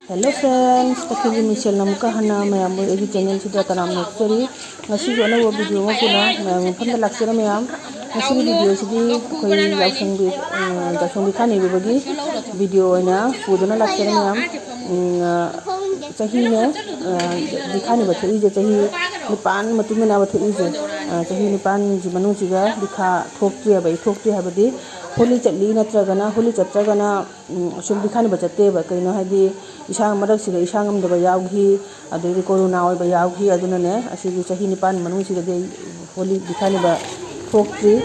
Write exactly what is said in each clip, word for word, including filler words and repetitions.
Hello friends, ꯇꯈꯦꯜꯒꯤ ꯃꯤꯡꯁꯦꯜꯅ ꯑꯃꯨꯛꯀ ꯍꯟꯅ ꯃꯌꯥꯝꯕꯨ ꯑꯩꯒꯤ channel ꯁꯤꯗ ꯇꯔꯥꯝꯅ ꯑꯣꯛꯆꯔꯤ꯫ ꯉꯁꯤꯁꯨ ꯑꯅꯧꯕ video ꯑꯃ ꯄꯨꯅ ꯃꯌꯥꯝꯒꯤ ꯃꯐꯝꯗ ꯂꯥꯛꯆꯔꯦ ꯃꯌꯥꯝ꯫ ꯉꯁꯤꯒꯤ video ꯁꯤꯗꯤ ꯑꯩꯈꯣꯏ ꯌꯥꯎꯁꯪꯒꯤ, ꯑ, ꯌꯥꯎꯁꯪ ꯕꯤꯈꯥ ꯅꯤꯕꯒꯤ video ꯑꯣꯏꯅ ꯄꯨꯗꯨꯅ ꯂꯥꯛꯆꯔꯦ ꯃꯌꯥꯝ꯫ ꯎꯝ, ꯑ, ꯆꯍꯤꯅꯦ, ꯑ, ꯕꯤꯈꯥ ꯅꯤꯕ ꯊꯣꯛꯏꯁꯦ ꯆꯍꯤ ꯅꯤꯄꯥꯟ ꯃꯇꯨꯡ ꯏꯟꯅꯕ ꯊꯣꯛꯏꯁꯦ꯫ ꯑ, ꯆꯍꯤ ꯅꯤꯄꯥꯟꯒꯤ ꯃꯅꯨꯡꯁꯤꯗ ꯕꯤꯈꯥ ꯊꯣꯛꯇ꯭ꯔꯤꯑꯕ ꯑꯩ, ꯊꯣꯛꯇ꯭ꯔꯤ ꯍꯥꯏꯕꯗꯤ ꯍꯣꯂꯤ ꯆꯠꯂꯤ ꯅꯠꯇ꯭ꯔꯒꯅ ꯍꯣꯂꯤ ꯆꯠꯇ꯭ꯔꯒꯅ ꯎꯝ, ꯑꯁꯨꯝ ꯕꯤꯈꯥ ꯅꯤꯕ ꯆꯠꯇꯦꯕ꯫ ꯀꯩꯅꯣ ꯍꯥꯏꯗꯤ, ꯏꯁꯥ ꯃꯔꯛꯁꯤꯗ ꯏꯁꯥ ꯉꯝꯗꯕ ꯌꯥꯎꯈꯤ, ꯑꯗꯩꯗꯤ ꯀꯣꯔꯣꯅꯥ ꯑꯣꯏꯕ ꯌꯥꯎꯈꯤ꯫ ꯑꯗꯨꯅꯅꯦ, ꯑꯁꯤꯒꯤ ꯆꯍꯤ ꯅꯤꯄꯥꯟ ꯃꯅꯨꯡꯁꯤꯗꯗꯤ ꯑꯩ ꯍꯣꯂꯤ ꯕꯤꯈꯥ ꯅꯤꯕ ꯊꯣꯛꯇ꯭ꯔꯤ꯫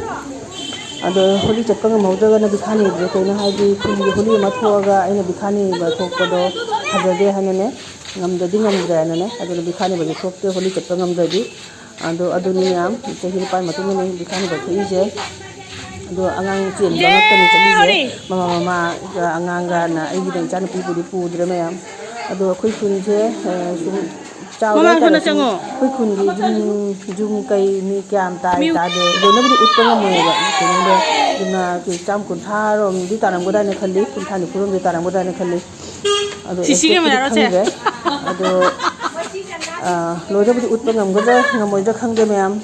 ꯑꯗꯣ ꯍꯣꯂꯤ ꯆꯠꯄ ꯉꯝꯍꯧꯗ꯭ꯔꯒꯅ ꯕꯤꯈꯥ ꯅꯤꯕꯗꯣ, ꯀꯩꯅꯣ ꯍꯥꯏꯗꯤ, ꯈꯨꯟꯒꯤ ꯍꯣꯂꯤ ꯑꯃ ꯊꯣꯛꯑꯒ ꯑꯩꯅ ꯕꯤꯈꯥ ꯅꯤꯕ ꯊꯣꯛꯄꯗꯣ ꯐꯖꯗꯦ ꯍꯥꯏꯅꯅꯦ, ꯉꯝꯗ꯭ꯔꯗꯤ ꯉꯝꯗ꯭ꯔꯦ ꯍꯥꯏꯅꯅꯦ, ꯑꯗꯨꯅ ꯕꯤꯈꯥ ꯅꯤꯕꯁꯦ ꯊꯣꯛꯇꯦ ꯍꯣꯂꯤ ꯆꯠꯄ ꯉꯝꯗ꯭ꯔꯗꯤ꯫ ꯑꯗꯣ ꯑꯗꯨꯅꯤ ꯃꯌꯥꯝ, ꯆꯍꯤ ꯅꯤꯄꯥꯟ ꯃꯇꯨꯡꯗꯅꯤ ꯕꯤꯈꯥ ꯅꯤꯕ ꯊꯣꯛꯏꯁꯦ꯫ ꯑꯗꯣ ꯑꯉꯥꯡ ꯆꯦꯟꯕ ꯉꯥꯛꯇꯅꯤ ꯆꯠꯂꯤꯁꯦ꯫ ꯃꯃꯥ ꯃꯃꯥꯒ ꯑꯉꯥꯡꯒꯅ, ꯑꯩꯒꯤꯗ ꯏꯆꯥꯅꯨꯄꯤꯕꯨꯗꯤ ꯄꯨꯗ꯭ꯔꯦ ꯃꯌꯥꯝ꯫ ꯑꯗꯣ ꯑꯩꯈꯣꯏ ꯈꯨꯟꯁꯦ, ꯑ, ꯁꯨꯝ ꯆꯥꯎꯔꯦ ꯃꯃꯥꯡ ꯍꯥꯏꯇꯥꯔꯦ꯫ ꯁꯣꯝꯗ ꯆꯪꯉꯣ꯫ ꯑꯩꯈꯣꯏ ꯈꯨꯟꯒꯤ ꯌꯨꯝ, ꯌꯨꯝ ꯀꯩ ꯃꯤ ꯀꯌꯥꯝ ꯇꯥꯏ ꯃꯤ ꯎ- ꯇꯥꯗꯦ ꯂꯣꯏꯅꯕꯨꯗꯤ ꯎꯠꯄ ꯉꯝꯃꯣꯏꯕ꯫ ꯀꯩꯅꯣꯗ ꯑꯗꯨꯅ ꯆꯥꯝ ꯀꯨꯟꯊ꯭ꯔꯥ ꯔꯣꯝꯗꯤ ꯇꯥꯔꯝꯒꯗ꯭ꯔꯥꯅ ꯈꯜꯂꯤ, ꯀꯨꯟꯊ꯭ꯥ ꯅꯤꯐꯨ ꯔꯣꯝꯗꯤ ꯇꯥꯔꯝꯒꯗ꯭ꯔꯥꯅ ꯈꯜꯂꯤ꯫ ꯑꯗꯣ ꯁꯤ ꯁꯤꯒꯤ exactꯄꯨꯗꯤ ꯃꯌꯥꯔꯣ ꯁꯦ? ꯈꯪꯗ꯭ꯔꯦ꯫ ꯑꯗꯣ, ꯑ, ꯂꯣꯏꯅꯕꯨꯗꯤ ꯎꯠꯄ ꯉꯝꯒꯗ꯭ꯔꯥ ꯉꯝꯃꯣꯏꯗ꯭ꯔꯥ ꯈꯪꯗꯦ ꯃꯌꯥꯝ꯫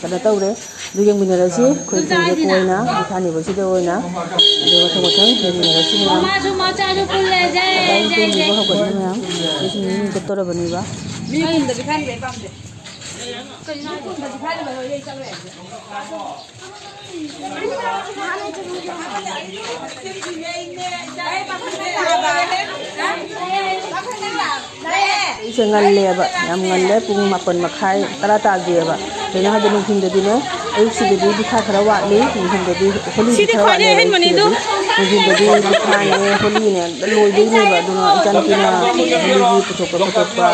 ꯀꯩꯅꯣ ꯇꯧꯔꯦ, ꯑꯗꯨ ꯌꯦꯡꯃꯤꯟꯅꯔꯁꯤ꯫ ꯑꯩꯈꯣꯏ ꯈꯨꯟꯒꯤ ꯀꯣꯏꯅ, ꯕꯤꯈꯥ ꯅꯤꯕꯁꯤꯗ ꯑꯣꯏꯅ꯫ ꯑꯗꯨ ꯃꯊꯪ ꯃꯊꯪ ꯌꯦꯡꯃꯤꯟꯅꯔꯁꯤ ꯃꯌꯥꯝ꯫ ꯃꯃꯥꯁꯨ ꯃꯆꯥꯁꯨ ꯄꯨꯜꯂꯦ, ꯖꯥꯏ, ꯖꯥꯏ, ꯖꯥꯏ, ꯖꯥꯏ꯫ ꯍꯧꯒꯠꯂꯦ ꯃꯌꯥꯝ꯫ ꯑꯩꯁꯨ ꯃꯤ ꯆꯠꯇꯧꯔꯕꯅꯤꯕ꯫ ꯃꯤ ꯈꯨꯟꯗ ꯕꯤꯈꯥ ꯅꯤꯕ ꯄꯥꯝꯗꯦ꯫ ꯀꯩꯅꯣ ꯍꯥꯏꯁꯤꯕꯣ? ꯃꯤ ꯈꯨꯟꯗ ꯕꯤꯈꯥ ꯅꯤꯕ ꯂꯣꯏ ꯆꯠꯂꯦ꯫ ꯑꯩꯁꯦ ꯉꯜꯂꯦꯕ, ꯌꯥꯝ ꯉꯜꯂꯦ, ꯄꯨꯡ ꯃꯥꯄꯟ ꯃꯈꯥꯏ, ꯇꯔꯥ ꯇꯥꯗ꯭ꯔꯤꯑꯕ꯫ ꯀꯩꯅꯣ ꯍꯥꯏꯗꯤ ꯅꯨꯡꯊꯤꯟꯗꯗꯤꯅꯦ, ꯑꯌꯨꯛꯁꯤꯗꯗꯤ ꯕꯤꯈꯥ ꯈꯔ ꯋꯥꯠꯂꯤ, ꯅꯨꯡꯊꯤꯟꯗꯗꯤ ꯍꯣꯂꯤꯁꯤ ꯁꯤꯗꯤ ꯈꯔ ꯈ꯭ꯋꯥꯏꯗꯩ ꯋꯥꯠꯂꯦꯕ, ꯑꯍꯦꯟꯕꯅꯤ ꯑꯗꯨ꯫ ꯑꯌꯨꯛꯁꯤꯗꯗꯤ꯫ ꯅꯨꯡꯊꯤꯟꯗꯗꯤ ꯕꯤꯈꯥꯅꯦ, ꯍꯣꯂꯤꯅꯦ, ꯂꯣꯏꯗꯣꯏꯅꯦꯕ꯫ ꯑꯗꯨꯅ ꯏꯆꯥꯅꯨꯄꯤꯅ ꯍꯣꯂꯤꯒꯤ ꯄꯨꯊꯣꯛꯄ ꯈꯣꯠꯇꯣꯛꯄ,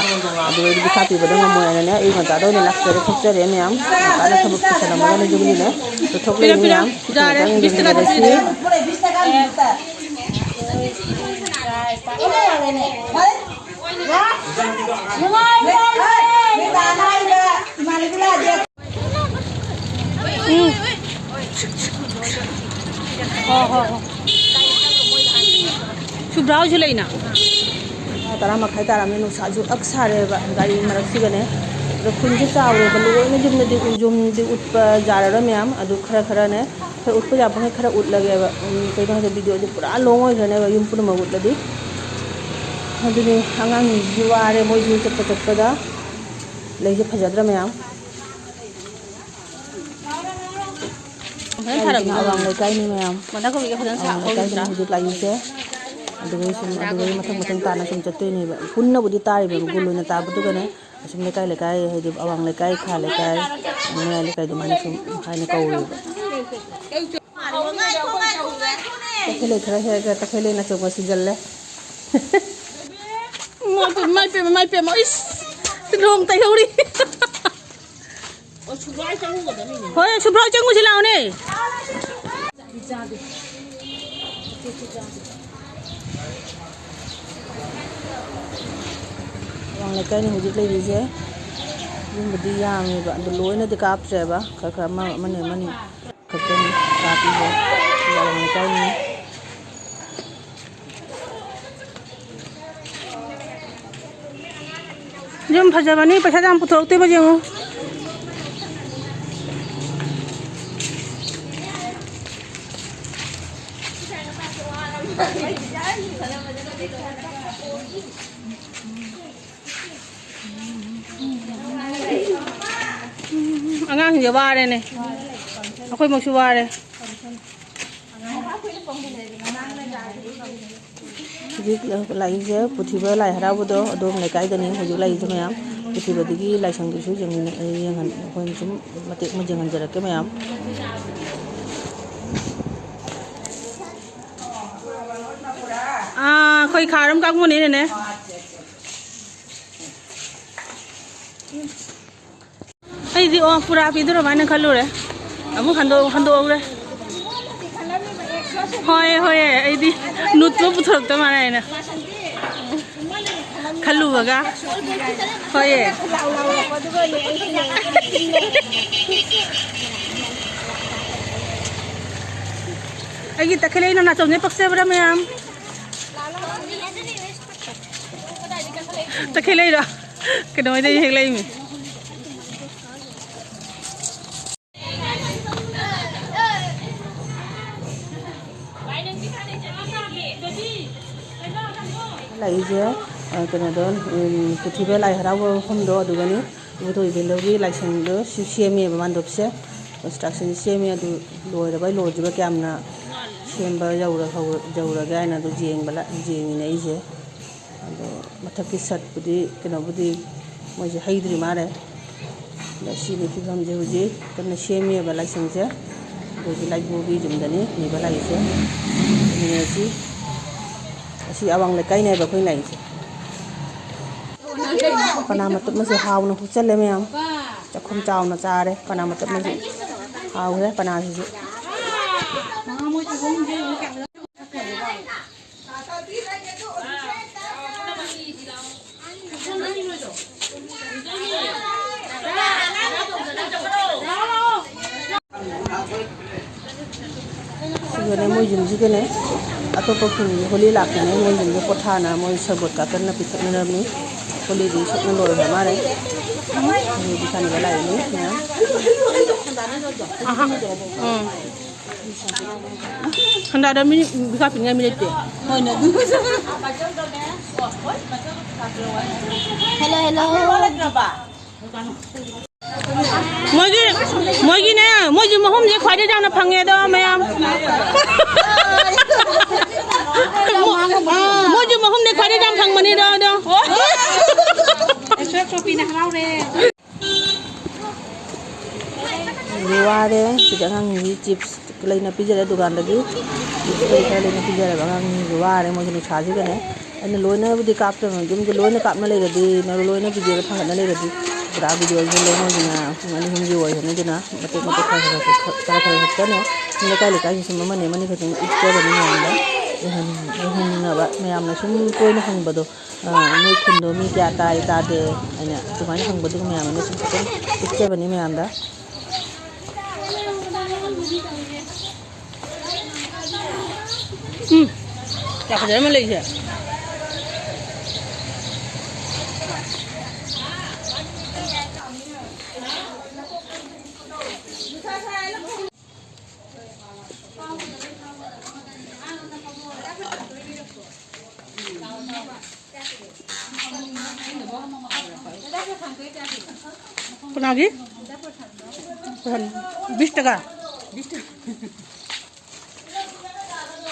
ꯑꯗꯨꯗꯩꯗꯤ ꯕꯤꯈꯥ ꯄꯤꯕꯗ ꯉꯝꯃꯣꯏ ꯍꯥꯏꯅꯅꯦ, ꯑꯌꯨꯛ ꯉꯟꯇꯥꯗ ꯑꯣꯏꯅ ꯂꯥꯛꯆꯔꯦ, ꯊꯣꯛꯆꯔꯦ ꯃꯌꯥꯝ꯫ ꯉꯟꯇꯥꯅ ꯊꯕꯛ ꯄꯨꯁꯜꯂꯝꯃꯒꯅꯦ ꯌꯨꯝꯒꯤꯅꯦ꯫ ꯄꯤꯔꯝ, ꯄꯤꯔꯝ꯫ ꯃꯌꯥꯝ꯫ ꯌꯥꯔꯦ, ꯕꯤꯁꯇ ꯀꯥꯗꯣ ꯄꯤꯔꯦ꯫ ꯎꯝ꯫ ꯍꯣ, ꯍꯣ, ꯍꯣ꯫ ꯁꯨꯕ꯭ꯔꯥ ꯍꯣꯏꯁꯨ ꯂꯩꯅ? ꯇꯔꯥ ꯃꯈꯥꯏ ꯇꯥꯔꯝꯃꯦ, ꯅꯨꯡꯁꯥꯁꯨ ꯑꯛ ꯁꯥꯔꯦꯕ ꯒꯥꯔꯤ ꯃꯔꯛꯁꯤꯒꯅꯦ꯫ ꯑꯗꯣ ꯈꯨꯟꯁꯦ ꯆꯥꯎꯔꯦꯕ, ꯂꯣꯏꯅ ꯌꯨꯝꯗꯗꯤ, ꯌꯨꯝꯗꯤ ꯎꯠꯄ ꯌꯥꯔꯔꯣꯏ ꯃꯌꯥꯝ꯫ ꯑꯗꯨ ꯈꯔ ꯈꯔꯅꯦ, ꯈꯔ ꯎꯠꯄ ꯌꯥꯕꯉꯩ ꯈꯔ ꯎꯠꯂꯒꯦꯕ꯫ ꯎꯝ, ꯀꯩꯅꯣ ꯍꯥꯏꯗꯤ, ꯚꯤꯗꯤꯑꯣꯁꯦ ꯄꯨꯔꯥ ꯂꯣꯡ ꯑꯣꯏꯈ꯭ꯔꯅꯦꯕ ꯌꯨꯝ ꯄꯨꯝꯅꯃꯛ ꯎꯠꯂꯗꯤ꯫ ꯑꯗꯨꯅꯤ, ꯑꯉꯥꯡꯁꯤꯡꯁꯤꯁꯨ ꯋꯥꯔꯦ, ꯃꯣꯏꯁꯨ ꯆꯠꯄ ꯆꯠꯄꯗ꯫ ꯂꯩꯁꯦ ꯐꯖꯗ꯭ꯔꯥ ꯃꯌꯥꯝ? ꯐꯖꯅ ꯊꯥꯔꯝꯃꯤꯅꯦ꯫ ꯑꯋꯥꯡ ꯂꯩꯀꯥꯏꯅꯤ ꯃꯌꯥꯝ꯫ ꯕꯟꯗꯥꯀꯣꯕꯤꯒ ꯐꯖꯅ ꯁꯥ-, ꯑꯋꯥꯡ ꯂꯩꯀꯥꯏꯗꯅꯤ ꯍꯧꯖꯤꯛ ꯂꯥꯛꯏꯁꯦ꯫ ꯑꯗꯨꯒ ꯁꯨꯝ, ꯑꯗꯨꯒ ꯃꯊꯪ ꯃꯊꯪ ꯇꯥꯅ ꯁꯨꯝ ꯆꯠꯇꯣꯏꯅꯦꯕ꯫ ꯄꯨꯟꯅꯕꯨꯗꯤ ꯇꯥꯔꯤꯕ, ꯒꯨꯜ ꯑꯣꯏꯅ ꯇꯥꯕꯗꯨꯒꯅꯦ꯫ ꯑꯁꯨꯝ ꯂꯩꯀꯥꯏ ꯂꯩꯀꯥꯏ, ꯍꯥꯏꯗꯤ ꯑꯋꯥꯡ ꯂꯩꯀꯥꯏ, ꯈꯥ ꯂꯩꯀꯥꯏ, ꯃꯌꯥꯏ ꯂꯩꯀꯥꯏ ꯑꯗꯨꯃꯥꯏꯅ ꯁꯨꯝ ꯍꯥꯏꯅ ꯀꯧꯋꯦꯕ꯫ ꯇꯈꯦꯜꯂꯩ ꯈꯔ ꯍꯦꯛꯑꯒ ꯇꯈꯦꯜꯂꯩ ꯅꯥꯆꯣꯝꯒ ꯁꯤꯖꯜꯂꯦ꯫ ꯃꯥꯏ ꯄꯦꯝꯃ, ꯃꯥꯏ ꯄꯦꯝꯃ, ꯃꯥꯏ ꯄꯦꯝꯃ, ꯏꯁ! ꯂꯣꯡ ꯇꯩꯍꯧꯔꯤ꯫ ꯍꯣꯏ, ꯁꯨꯕ꯭ꯔꯥ ꯆꯪꯉꯨꯁꯤ ꯂꯥꯛꯑꯣꯅꯦ꯫ ꯑꯋꯥꯡ ꯂꯩꯀꯥꯏꯅꯤ ꯍꯧꯖꯤꯛ ꯂꯩꯔꯤꯁꯦ꯫ ꯌꯨꯝꯕꯨꯗꯤ ꯌꯥꯝꯃꯦꯕ, ꯑꯗꯨ ꯂꯣꯏꯅꯗꯤ ꯀꯥꯞꯇ꯭ꯔꯦꯕ, ꯈꯔ ꯈꯔ ꯑꯃ, ꯑꯃꯅꯤ ꯑꯃꯅꯤ ꯈꯛꯇꯅꯤ ꯀꯥꯞꯄꯤꯁꯦ꯫ ꯑꯋꯥꯡ ꯂꯩꯀꯥꯏꯅꯤ꯫ ꯌꯨꯝ ꯐꯖꯕꯅꯤ, ꯄꯩꯁꯥ ꯌꯥꯝ ꯄꯨꯊꯣꯔꯛꯇꯣꯏꯕ ꯌꯦꯡꯉꯨ꯫ ꯑꯉꯥꯡꯁꯤꯡꯁꯦ ꯋꯥꯔꯦꯅꯦ, ꯑꯩꯈꯣꯏꯃꯛꯁꯨ ꯋꯥꯔꯦ꯫ ꯍꯧꯖꯤꯛ ꯂꯥꯛꯏꯁꯦ ꯄꯨꯊꯤꯕ ꯂꯥꯏ ꯍꯔꯥꯎꯕꯗꯣ ꯑꯗꯣꯝ ꯂꯩꯀꯥꯏꯗꯅꯤ ꯍꯧꯖꯤꯛ ꯂꯥꯛꯏꯁꯦ ꯃꯌꯥꯝ꯫ ꯄꯨꯊꯤꯕꯗꯒꯤ ꯂꯥꯏꯁꯪꯗꯨꯁꯨ ꯌꯦꯡꯃꯤꯟꯅ-, ꯌꯦꯡꯍꯟ-, ꯑꯩꯈꯣꯏꯅ ꯁꯨꯝ ꯃꯇꯦꯛ ꯑꯃ ꯌꯦꯡꯍꯟꯖꯔꯛꯀꯦ ꯃꯌꯥꯝ꯫ ꯑꯥ, ꯑꯩꯈꯣꯏ ꯈꯥꯔꯝ ꯀꯥꯡꯕꯨꯅꯦ ꯅꯦꯅꯦ꯫ ꯑꯩꯗꯤ, ꯑꯣ, ꯄꯨꯔꯥ ꯄꯤꯗꯣꯔꯕ ꯍꯥꯏꯅ ꯈꯜꯂꯨꯔꯦ꯫ ꯑꯃꯨꯛ ꯍꯟꯗꯣꯛ-, ꯍꯟꯗꯣꯛꯍꯧꯔꯦ꯫ ꯍꯣꯏ, ꯍꯣꯏ, ꯑꯩꯗꯤ ꯅꯨꯠꯇꯣ ꯄꯨꯊꯣꯔꯛꯇ ꯃꯥꯜꯂꯦ ꯍꯥꯏꯅ ꯈꯜꯂꯨꯕꯒ꯫ ꯍꯣꯏꯌꯦ꯫ ꯑꯩꯒꯤ ꯇꯈꯦꯜꯂꯩ ꯅꯥꯆꯣꯝꯁꯦ ꯄꯛꯆꯕ꯭ꯔꯥ ꯃꯌꯥꯝ? ꯇꯈꯦꯜ ꯂꯩꯔꯣ? ꯀꯩꯗꯧꯉꯩꯗꯩ ꯍꯦꯛ ꯂꯩꯃꯤ? ꯂꯥꯛꯏꯁꯦ, ꯑ, ꯀꯩꯅꯣꯗꯣ, ꯎꯝ, ꯄꯨꯊꯤꯕ ꯂꯥꯏ ꯍꯔꯥꯎꯕ ꯃꯐꯝꯗꯣ ꯑꯗꯨꯒꯅꯤ꯫ ꯏꯕꯨꯙꯧ ꯏꯕꯦꯟꯗꯧꯒꯤ ꯂꯥꯏꯁꯪꯗꯣ ꯁꯤ ꯁꯦꯝꯃꯦꯕ ꯃꯥꯟꯗꯣꯞꯁꯦ꯫ Construction ꯁꯦꯝꯃꯦ, ꯑꯗꯨ ꯂꯣꯏꯔꯕ ꯂꯣꯏꯗ꯭ꯔꯤꯕ ꯀꯌꯥꯝꯅ ꯁꯦꯝꯕ ꯌꯧꯔ-, ꯍꯧꯔ-, ꯌꯧꯔꯒꯦ ꯍꯥꯏꯅ ꯑꯗꯨ ꯌꯦꯡꯕ ꯂꯥ-, ꯌꯦꯡꯉꯤꯅꯦ ꯑꯩꯁꯦ꯫ ꯑꯗꯣ ꯃꯊꯛꯀꯤ ꯁꯠꯄꯨꯗꯤ, ꯀꯩꯅꯣꯕꯨꯗꯤ ꯃꯣꯏꯁꯦ ꯍꯩꯗ꯭ꯔꯤ ꯃꯥꯜꯂꯦ꯫ ꯑꯗꯣ ꯁꯤꯒꯤ ꯐꯤꯕꯝꯁꯦ ꯍꯧꯖꯤꯛ ꯀꯟꯅ ꯁꯦꯝꯃꯤꯑꯕ ꯂꯥꯏꯁꯪꯁꯦ꯫ ꯑꯗꯨꯒꯤ ꯂꯥꯏꯕꯨꯒꯤ ꯌꯨꯝꯗꯅꯤ ꯂꯩꯕ ꯂꯥꯛꯏꯁꯦ꯫ ꯑꯗꯨꯅ ꯁꯤ, ꯑꯁꯤ ꯑꯋꯥꯡ ꯂꯩꯀꯥꯏꯅꯦꯕ ꯑꯩꯈꯣꯏ ꯂꯥꯛꯏꯁꯦ꯫ ꯄꯅꯥ ꯃꯇꯨꯞ ꯑꯃꯁꯨ ꯍꯥꯎꯅ ꯍꯨꯠꯆꯜꯂꯦ ꯃꯌꯥꯝ꯫ ꯆꯥꯛꯈꯨꯝ ꯆꯥꯎꯅ ꯆꯥꯔꯦ ꯄꯅꯥ ꯃꯇꯨꯞ ꯑꯃꯁꯨ꯫ ꯍꯥꯎꯈ꯭ꯔꯦ ꯄꯅꯥꯁꯤꯁꯨ꯫ ꯁꯤꯒꯅꯦ ꯃꯣꯏ ꯌꯨꯝꯁꯤꯒꯅꯦ ꯑꯇꯣꯞꯄ ꯈꯨꯟꯒꯤ ꯍꯣꯂꯤ ꯂꯥꯛꯄꯅꯦ꯫ ꯃꯣꯏ ꯌꯨꯝꯗ ꯄꯣꯊꯥꯅ ꯃꯣꯏ ꯁꯔꯕꯣꯠ ꯀꯥꯀꯟꯅ ꯄꯤꯊꯛꯅꯔꯝꯃꯤ꯫ ꯍꯣꯂꯤꯗꯤ ꯁꯣꯛꯅ ꯂꯣꯏꯔꯕ ꯃꯥꯜꯂꯦ꯫ ꯍꯣꯂꯤꯗꯤ ꯁꯥꯟꯅꯕ ꯂꯥꯛꯏꯅꯤ ꯃꯌꯥꯝ꯫ ꯎꯝ꯫ ꯍꯟꯗꯛꯗ ꯃꯤ ꯄꯩꯁꯥ ꯄꯤꯅꯤꯡꯉꯥꯏ ꯃꯤ ꯂꯩꯇꯦ꯫ ꯍꯣꯏꯅꯦ, ꯑꯗꯨ꯫ Hello, hello. ꯃꯣꯏꯒꯤ, ꯃꯣꯏꯒꯤꯅꯦ, ꯃꯣꯏꯁꯨ ꯃꯍꯨꯝꯁꯦ ꯈ꯭ꯋꯥꯏꯗꯩ ꯌꯥꯝꯅ ꯐꯪꯉꯦ ꯑꯗꯣ ꯃꯌꯥꯝ꯫ ꯃꯣꯏꯁꯨ ꯃꯍꯨꯝꯅꯦ ꯈ꯭ꯋꯥꯏꯗꯩ ꯌꯥꯝ ꯐꯪꯕꯅꯦ ꯑꯗꯣ, ꯑꯗꯣ꯫ ꯁꯣꯄꯤꯅ ꯍꯔꯥꯎꯔꯦ꯫ ꯋꯥꯔꯦ꯫ ꯁꯤꯗ ꯑꯉꯥꯡꯁꯤꯡꯁꯤ chips ꯂꯩꯅ ꯄꯤꯖꯔꯦ ꯗꯨꯀꯥꯟꯗꯒꯤ꯫ Chips ꯀꯔꯤ ꯈꯔ ꯂꯩꯅ ꯄꯤꯖꯔꯒ ꯑꯉꯥꯡꯁꯤꯡꯁꯤ ꯋꯥꯔꯦ ꯃꯣꯏꯒꯤ ꯅꯨꯡꯁꯥꯁꯤꯒꯅꯦ꯫ ꯑꯩꯅ ꯂꯣꯏꯅꯕꯨꯗꯤ ꯀꯥꯞꯇꯕꯅꯤ, ꯌꯨꯝꯗ ꯂꯣꯏꯅ ꯀꯥꯞꯅ ꯂꯩꯔꯗꯤ, ꯃꯔꯨ ꯂꯣꯏꯅ video ꯗ ꯊꯥꯡꯒꯠꯅ ꯂꯩꯔꯗꯤ ꯄꯨꯔꯥ video ꯁꯤ ꯂꯣꯏ ꯃꯣꯏꯒꯤꯅ ꯄꯨꯡ ꯑꯅꯤ ꯑꯍꯨꯝꯒꯤ ꯑꯣꯏꯈ꯭ꯔꯅꯤ꯫ ꯑꯗꯨꯅ ꯃꯇꯦꯛ ꯃꯇꯦꯛ ꯈꯔ ꯈꯔ ꯈꯔ ꯈꯔ ꯈꯔ ꯈꯛꯇꯅꯦ꯫ ꯃꯤ ꯂꯩꯀꯥꯏ ꯂꯩꯀꯥꯏꯒꯤ ꯁꯨꯝ ꯑꯃꯅꯤ ꯑꯃꯅꯤ ꯈꯛꯇꯪ ꯎꯠꯆꯕꯅꯤ ꯃꯌꯥꯝꯗ꯫ ꯌꯦꯡꯍꯟ-, ꯌꯦꯡꯍꯟꯅꯤꯡꯉꯕ ꯃꯌꯥꯝꯅ ꯁꯨꯝ ꯇꯣꯏꯅ ꯍꯪꯕꯗꯣ꯫ ꯑ, ꯅꯣꯏ ꯈꯨꯟꯗꯣ ꯃꯤ ꯀꯌꯥ ꯇꯥꯏ ꯇꯥꯗꯦ ꯍꯥꯏꯅ ꯑꯗꯨꯃꯥꯏꯅ ꯍꯪꯕꯗꯨꯒ ꯃꯌꯥꯝ ꯑꯃ ꯁꯨꯝ ꯈꯤꯇꯪ ꯎꯠꯆꯕꯅꯤ ꯃꯌꯥꯝꯗ꯫ ꯎꯝ, ꯀꯌꯥ ꯐꯖꯔꯝꯃ ꯂꯩꯁꯦ꯫ ꯀꯅꯥꯒꯤ? ꯕꯤꯁ ꯇꯀꯥ꯫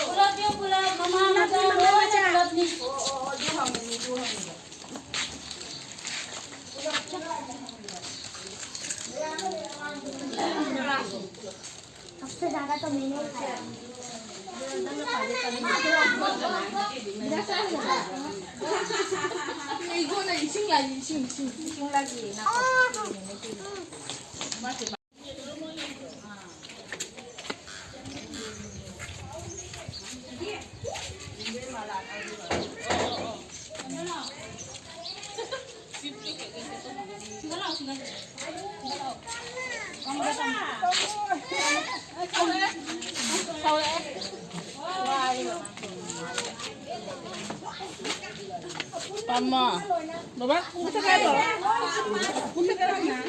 ꯄꯨꯂꯞ ꯄꯤꯌꯨ, ꯄꯨꯂꯞ꯫ ꯃꯃꯥ, ꯃꯆꯥ, ꯂꯣꯏꯅ ꯄꯨꯂꯞꯅꯤ꯫ सबसे ज्यादा तो मैंने खाया। ꯏꯁꯤꯡ ꯂꯥꯛꯏ, ꯏꯁꯤꯡ, ꯏꯁꯤꯡ꯫ ꯏꯁꯤꯡ ꯂꯥꯛꯏ꯫ ꯄꯥꯝꯃꯣ꯫ ꯕꯕꯥ, ꯈꯣꯡꯎꯞꯇ ꯀꯥꯏꯗ꯭ꯔꯣ? ꯈꯣꯡꯎꯞꯇ ꯀꯥꯏꯗ꯭ꯔꯣ?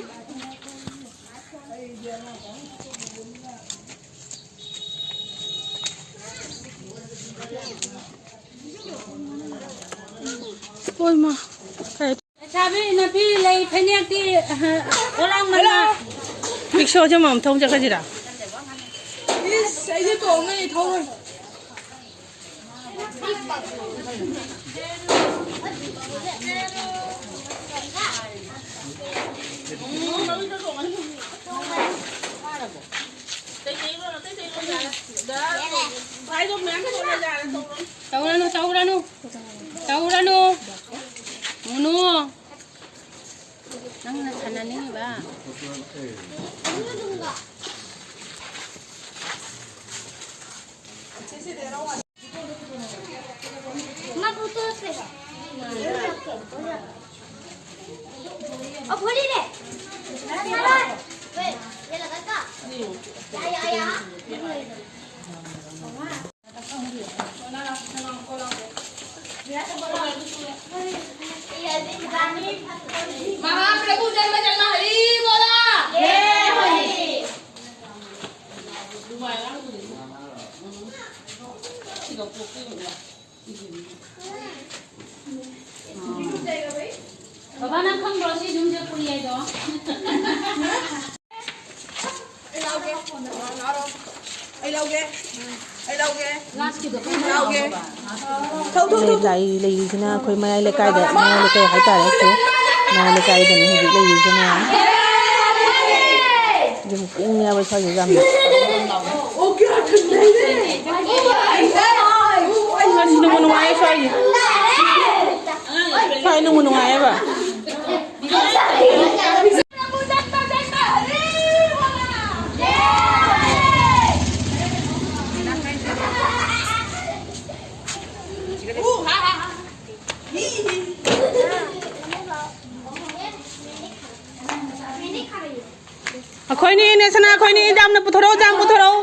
ꯍꯣꯏ, ꯃꯥ꯫ ꯀꯩ? ꯂꯩꯁꯥꯕꯤ ꯅꯨꯄꯤ ꯂꯩ ꯐꯅꯦꯛꯇꯤ, ꯑꯍ, ꯄꯣꯂꯥꯡ ꯃꯅꯥ꯫ ꯔꯤꯛꯁꯣꯁꯦ ꯑꯃꯃꯝ ꯊꯧ ꯆꯠꯈ꯭ꯔꯁꯤꯔꯥ? ꯏꯁ, ꯑꯩꯗꯤ ꯇꯣꯡꯉ ꯊꯧꯔꯣꯏ꯫ ꯇꯧꯔꯅꯨ, ꯇꯧꯔꯅꯨ, ꯇꯧꯔꯅꯨ꯫ ꯃꯨꯅꯨ, ꯅꯪꯅ ꯁꯥꯟꯅꯅꯤꯡꯉꯤꯕ꯫ महाप्रभु जन्म जन्म हरि बोला। जय हरि। ꯕꯕꯥ, ꯅꯪ ꯈꯪꯕ꯭ꯔꯣ ꯁꯤ ꯌꯨꯝꯁꯦ ꯄꯨꯔꯤ ꯍꯥꯏꯗꯣ? ꯑꯩ ꯂꯧꯒꯦ꯫ ꯑꯩ ꯂꯧꯒꯦ꯫ ꯑꯩ ꯂꯧꯒꯦ꯫ ꯂꯥꯁꯀꯤꯗꯣ ꯑꯩ ꯂꯧꯒꯦ꯫ ꯊꯧ, ꯊꯧ, ꯊꯧ, ꯊꯧ꯫ ꯂꯩ, ꯂꯩꯔꯤꯁꯤꯅ ꯑꯩꯈꯣꯏ ꯃꯌꯥꯏ ꯂꯩꯀꯥꯏꯗ, ꯃꯌꯥꯏ ꯂꯩꯀꯥꯏ ꯍꯥꯏꯇꯥꯔꯦ, ꯑꯩꯈꯣꯏ ꯃꯌꯥꯏ ꯂꯩꯀꯥꯏꯗꯅꯤ ꯍꯧꯖꯤꯛ ꯂꯩꯔꯤꯁꯦ ꯃꯌꯥꯝ꯫ ꯌꯨꯝ ꯀꯨꯡꯉꯦꯕ ꯁ꯭ꯋꯥꯏꯁꯦ ꯌꯥꯝꯅ꯫ ꯑꯁ, ꯅꯨꯡꯕꯨ ꯅꯨꯡꯉꯥꯏꯌꯦ ꯁ꯭ꯋꯥꯏꯁꯦ꯫ ꯁ꯭ꯋꯥꯏ ꯅꯨꯡꯕꯨ ꯅꯨꯡꯉꯥꯏꯌꯦꯕ꯫ ꯑꯩꯈꯣꯏꯅꯤ, ꯅꯦꯁꯅꯥ, ꯑꯩꯈꯣꯏꯅꯤ, ꯖꯥꯝꯅ ꯄꯨꯊꯣꯔꯛꯑꯣ, ꯖꯥꯝ ꯄꯨꯊꯣꯔꯛꯑꯣ꯫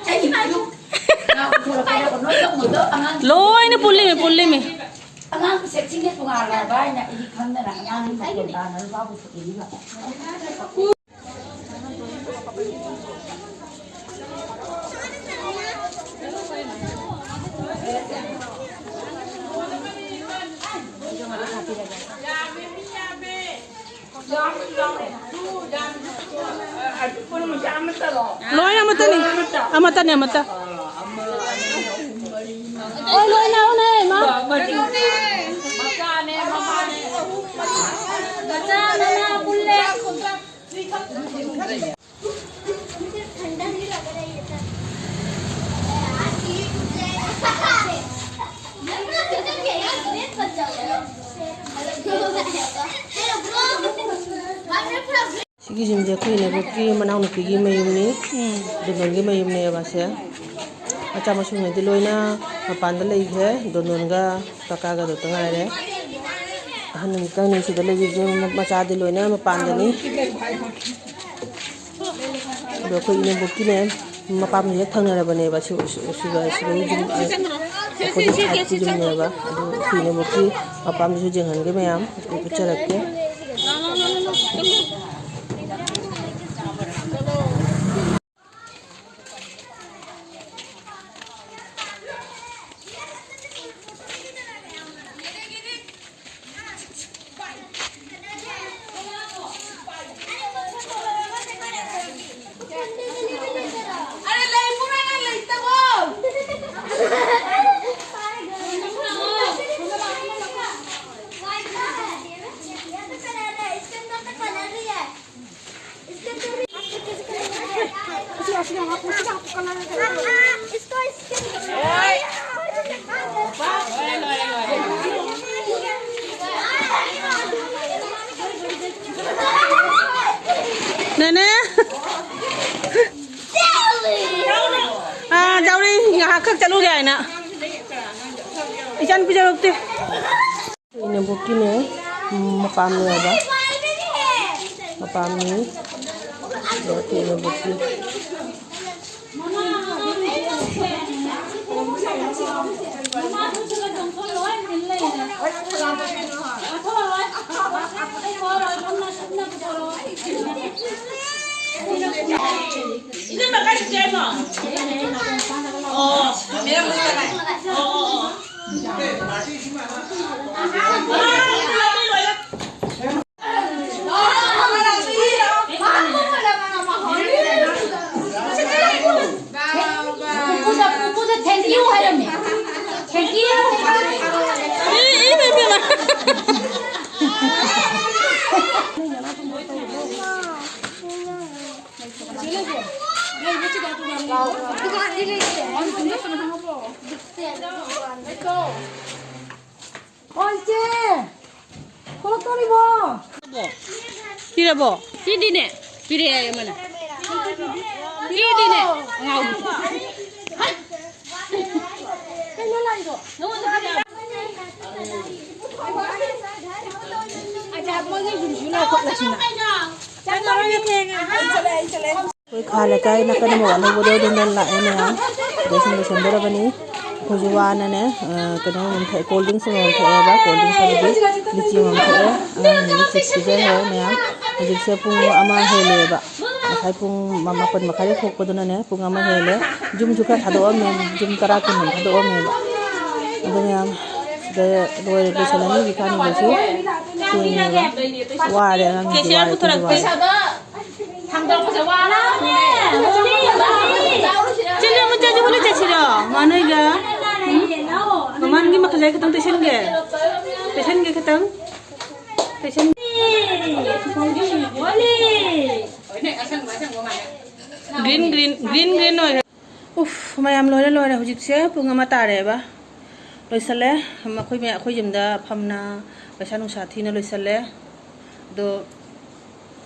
ꯂꯣꯏꯅ ꯄꯨꯜꯂꯤꯃꯤ, ꯄꯨꯜꯂꯤꯃꯤ꯫ ꯑꯉꯥꯡ ꯁꯦꯛꯁꯟꯒꯤ ꯇꯣꯉꯥꯟꯅ ꯍꯥꯏꯕ ꯍꯥꯏꯅ ꯑꯩꯗꯤ ꯈꯪꯗꯅ ꯑꯉꯥꯡꯒꯤ ꯃꯈꯣꯟ ꯇꯥꯅ ꯂꯨꯄꯥ ꯄꯨꯊꯣꯛꯏꯕ꯫ ꯂꯣꯏ ꯑꯃꯠꯇꯅꯤ꯫ ꯑꯃꯠꯇꯅꯤ, ꯑꯃꯠꯇ꯫ ꯍꯣꯏ, ꯂꯣꯏ ꯂꯥꯛꯑꯣꯅꯦ, ꯏꯃꯥ꯫ ꯃꯆꯥ ꯃꯃꯥ ꯄꯨꯜꯂꯦ꯫ ꯁꯤꯒꯤꯁꯤꯡꯁꯦ ꯑꯩꯈꯣꯏ ꯏꯅꯦꯝꯕꯣꯛꯀꯤ ꯃꯅꯥꯎꯅꯨꯄꯤꯒꯤ ꯃꯌꯨꯝꯅꯤ꯫ ꯎꯝ꯫ ꯗꯣꯟꯗꯣꯟꯒꯤ ꯃꯌꯨꯝꯅꯦꯕ ꯁꯦ꯫ ꯃꯆꯥ ꯃꯁꯨꯉꯩꯗꯤ ꯂꯣꯏꯅ ꯃꯄꯥꯟꯗ ꯂꯩꯈ꯭ꯔꯦ꯫ ꯗꯣꯟꯗꯣꯟꯒ ꯀꯀꯥꯒꯗꯣꯇ ꯉꯥꯏꯔꯦ꯫ ꯑꯍꯟ ꯑꯅꯤꯇꯪꯅꯤ ꯁꯤꯗ ꯂꯩꯕꯤꯁꯦ, ꯃꯆꯥꯗꯤ ꯂꯣꯏꯅ ꯃꯄꯥꯟꯗꯅꯤ꯫ ꯑꯗꯣ ꯑꯩꯈꯣꯏ ꯏꯅꯦꯝꯕꯣꯛꯀꯤꯅꯦ, ꯃꯄꯥꯝꯁꯦ ꯍꯦꯛ ꯊꯪꯅꯔꯕꯅꯦꯕ, ꯁꯤ, ꯁꯤ, ꯁꯤꯒ, ꯁꯤꯒ ꯌꯨꯝ, opposite side ꯀꯤ ꯌꯨꯝꯅꯦꯕ꯫ ꯑꯗꯨ ꯑꯩꯈꯣꯏ ꯏꯅꯦꯝꯕꯣꯛꯀꯤ ꯃꯄꯥꯝꯁꯤꯁꯨ ꯌꯦꯡꯍꯟꯒꯦ ꯃꯌꯥꯝ, ꯑꯗꯨ ꯎꯠꯆꯔꯛꯀꯦ꯫ ꯅꯦꯅꯦ꯫ ꯑꯥ, ꯖꯥꯎꯔꯤ, ꯉꯥꯏꯍꯥꯛ ꯈꯛ ꯆꯠꯂꯨꯒꯦ ꯍꯥꯏꯅ꯫ ꯏꯆꯥꯅꯨꯄꯤ ꯌꯧꯔꯛꯇꯦ꯫ ꯏꯅꯦꯝꯕꯣꯛꯀꯤꯅꯦ, ꯎꯝ, ꯃꯄꯥꯝꯅꯦꯕ꯫ ꯃꯄꯥꯝꯅꯤ꯫ ꯑꯗꯣ ꯏꯅꯦꯝꯕꯣꯛꯀꯤ꯫ ꯑꯣ, ꯏꯆꯦ! ꯊꯣꯛꯂꯛꯇꯣꯔꯤꯕꯣ? ꯄꯤꯔꯕꯣ? ꯄꯤꯗꯤꯅꯦ꯫ ꯄꯤꯔꯛꯑꯦ ꯑꯃꯅ꯫ ꯄꯤꯗꯤꯅꯦ꯫ ꯑꯉꯥꯎꯕꯤ꯫ ꯀꯩꯅꯣ ꯂꯥꯛꯏꯗꯣ? ꯅꯉꯣꯟꯗ ꯄꯤꯔꯛꯑꯦ꯫ ꯑꯆꯥꯄꯣꯠꯀꯤ ꯁꯤꯡꯖꯨ ꯂꯧꯈꯠꯂꯁꯤꯅ꯫ ꯆꯠꯂꯔꯣꯏꯒꯦ ꯊꯦꯡꯉꯦ꯫ ꯑꯩ ꯆꯠꯂꯦ, ꯑꯩ ꯆꯠꯂꯦ꯫ ꯑꯩꯈꯣꯏ ꯈꯥ ꯂꯩꯀꯥꯏ ꯅꯥꯀꯟꯗ ꯃꯧ ꯑꯅꯧꯕꯗꯣ ꯑꯗꯨꯝꯅ ꯂꯥꯛꯑꯦ ꯃꯌꯥꯝ꯫ ꯑꯗꯩ ꯁꯨꯝ ꯂꯣꯏꯁꯟꯗꯣꯔꯕꯅꯤ꯫ ꯑꯩꯈꯣꯏꯁꯨ ꯋꯥꯅꯅꯦ, ꯑ, ꯀꯩꯅꯣ ꯑꯃ ꯊꯛꯑꯦ, cold drinks ꯑꯃꯃꯝ ꯊꯛꯑꯦꯕ꯫ Cold drinks ꯍꯥꯏꯕꯗꯤ ꯂꯤꯆꯤ ꯑꯃꯃꯝ ꯊꯛꯑꯦ꯫ ꯑꯉꯥꯡꯁꯤꯡꯒꯤ chips ꯄꯤꯖꯈ꯭ꯔꯦ ꯃꯌꯥꯝ꯫ ꯍꯧꯖꯤꯛꯁꯦ ꯄꯨꯡ ꯑꯃ ꯍꯦꯜꯂꯦꯕ꯫ ꯉꯁꯥꯏ ꯄꯨꯡ ꯃꯥ-, ꯃꯥꯄꯟ ꯃꯈꯥꯏꯗ ꯊꯣꯛꯄꯗꯨꯅꯅꯦ, ꯄꯨꯡ ꯑꯃ ꯍꯦꯜꯂꯦ꯫ ꯌꯨꯝꯁꯨ ꯈꯔ ꯊꯥꯗꯣꯛꯑꯝꯃꯦ, ꯌꯨꯝ ꯇꯔꯥ ꯀꯨꯟ ꯊꯥꯗꯣꯛꯑꯝꯃꯦꯕ꯫ ꯑꯗꯨ ꯃꯌꯥꯝ ꯁꯤꯗ ꯂꯣꯏꯔꯦ, ꯂꯣꯏꯁꯜꯂꯅꯤ꯫ ꯍꯧꯖꯤꯛꯀꯥꯟꯒꯤꯁꯨ ꯊꯦꯡꯉꯦꯕ꯫ ꯋꯥꯔꯦ ꯑꯉꯥꯡꯁꯤꯡꯁꯨ ꯋꯥꯔꯦ, ꯑꯩꯈꯣꯏꯁꯨ ꯋꯥꯔꯦ꯫ ꯆꯠꯂꯣ, ꯃꯆꯥꯁꯨ ꯍꯣꯂꯤ ꯆꯠꯁꯤꯔꯣ? ꯃꯥ ꯅꯣꯏꯒ? ꯃꯃꯥꯟꯒꯤ ꯃꯈꯜꯁꯦ ꯈꯤꯇꯪ ꯇꯩꯁꯟꯒꯦ꯫ ꯇꯩꯁꯟꯒꯦ ꯈꯤꯇꯪ꯫ ꯇꯩꯁꯟ-, green, green, green, green ꯑꯣꯏꯔꯦ꯫ ꯎꯐ, ꯃꯌꯥꯝ ꯂꯣꯏꯔꯦ, ꯂꯣꯏꯔꯦ꯫ ꯍꯧꯖꯤꯛꯁꯦ ꯄꯨꯡ ꯑꯃ ꯇꯥꯔꯦꯕ꯫ ꯂꯣꯏꯁꯜꯂꯦ꯫ ꯑꯩꯈꯣꯏ ꯃꯌꯥꯝ, ꯑꯩꯈꯣꯏ ꯌꯨꯝꯗ ꯐꯝꯅ ꯄꯩꯁꯥ ꯅꯨꯡꯁꯥ ꯊꯤꯅ ꯂꯣꯏꯁꯜꯂꯦ꯫ ꯑꯗꯣ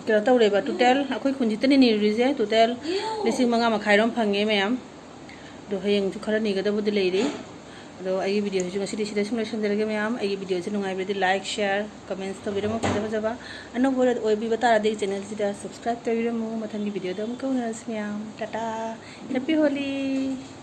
ꯀꯩꯅꯣ ꯇꯧꯔꯦꯕ, ꯇꯣꯇꯦꯜ ꯑꯩꯈꯣꯏ ꯈꯨꯟꯁꯤꯗꯅꯤ ꯅꯤꯔꯨꯔꯤꯁꯦ, ꯇꯣꯇꯦꯜ ꯂꯤꯁꯤꯡ ꯃꯉꯥ ꯃꯈꯥꯏꯔꯣꯝ ꯐꯪꯉꯦ ꯃꯌꯥꯝ꯫ ꯑꯗꯣ ꯍꯌꯦꯡꯁꯨ ꯈꯔ ꯅꯤꯒꯗꯕꯨꯗꯤ ꯂꯩꯔꯤ꯫ ꯑꯗꯣ ꯑꯩꯒꯤ ꯚꯤꯗꯤꯑꯣꯁꯤꯁꯨ ꯉꯁꯤꯗꯤ ꯁꯤꯗ ꯁꯨꯝ ꯂꯣꯏꯁꯤꯟꯖꯔꯒꯦ ꯃꯌꯥꯝ꯫ ꯑꯩꯒꯤ ꯚꯤꯗꯤꯑꯣꯁꯤ ꯅꯨꯡꯉꯥꯏꯕꯤꯔꯗꯤ like, share, comments ꯇꯧꯕꯤꯔꯝꯃꯨ ꯐꯖ ꯐꯖꯕ꯫ ꯑꯅꯧꯕ ꯑꯣꯏꯕꯤꯕ ꯇꯥꯔꯗꯤ ꯑꯩꯒꯤ ꯆꯦꯅꯦꯜꯁꯤꯗ subscribe ꯇꯧꯕꯤꯔꯝꯃꯨ꯫ ꯃꯊꯪꯒꯤ ꯚꯤꯗꯤꯑꯣꯗ ꯑꯃꯨꯛꯀ ꯎꯅꯔꯁꯤ ꯃꯌꯥꯝ꯫ ꯇꯥꯇꯥ! Happy Holi!